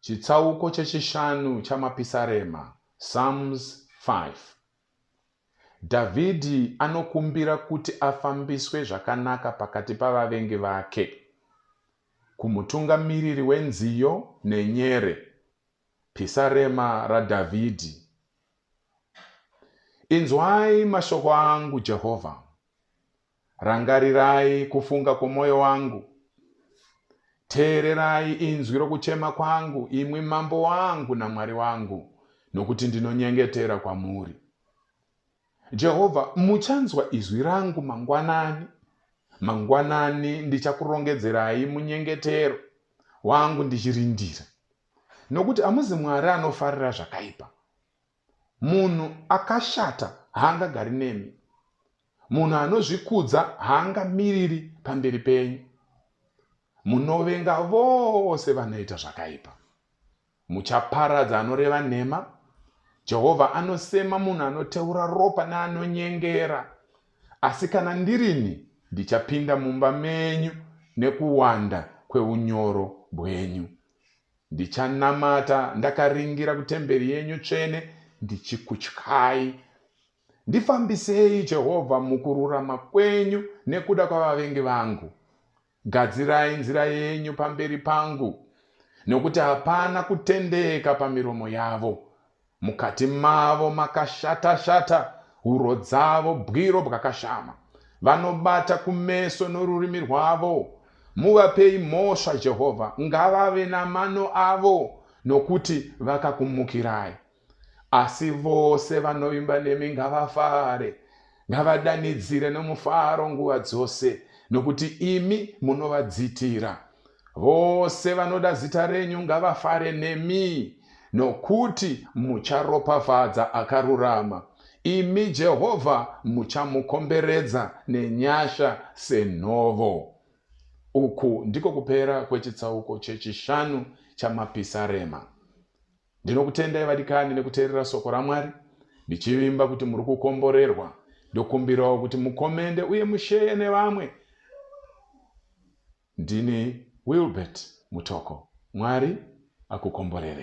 Chitsauko chechishanu chaMapisarema, Psalms 5. Dhavhidhi anokumbira kuti afambiswe zvakanaka pakati pavavengi vake. Kumutungamiriri wenziyo nenyere. Pisarema raDhavhidhi. Inzwai mashoko angu, Jehovha. Rangarirai kufunga kwomwoyo wangu. Teererai inzwi rokuchema kwangu, imwi Mambo wangu naMwari wangu, nokuti ndinonyengetera kwamuri. Jehovha, muchanzwa izwi rangu mangwanani. Mangwanani ndichakurongedzerai munyengetero wangu ndichirindira. Nokuti hamuzi Mwari anofarira zvakaipa. Munhu akashata haangagari nemi. Munhu anozvikudza haangamiriri pamberi penyu. Munovenga vose vanoita zvakaipa. Muchaparadza anoreva nhema. Jehovha anosema munhu anoteura ropa neanonyengera. Asi kana ndirini, ndichapinda mumba menyu nekuwanda kweunyoro bwenyu. Ndichanamata ndakaringira kutemberi yenyu tsvene ndichikutyai. Ndifambisei, Jehovha, mukururama kwenyu nekuda kwavavengi vangu. Gadzirai nzira yenyu pamberi pangu, nokuti hapana kutendeka pamiromo yavo. Mukati mavo makashata-shata, huro dzavo bwiro bwakashama. Vanobata kumeso norurimi rwavo. Muvapei mhosva, Jehovha, ngavave namano avo, nokuti vakakumukirai. Asi vose vanovimba nemi ngavafare, ngavadanidzire nomufaro nguva dzose, nokuti imi munovadzitira. Vose vanoda zita renyu ngavafare nemi, nokuti mucharopafadza akarurama. Imi Jehovha muchamukomberedza nenyasha senhovo. Uku ndiko kupera kwechitsauko chechishanu chaMapisarema. Ndinokutendai vadikani nekuteerera soko raMwari ndichivimba kuti muri kukomborerwa. Ndokumbirawo kuti mukomende uye musheye nevamwe. Ndini Wilbert Mutoko. Mwari akukomborerei.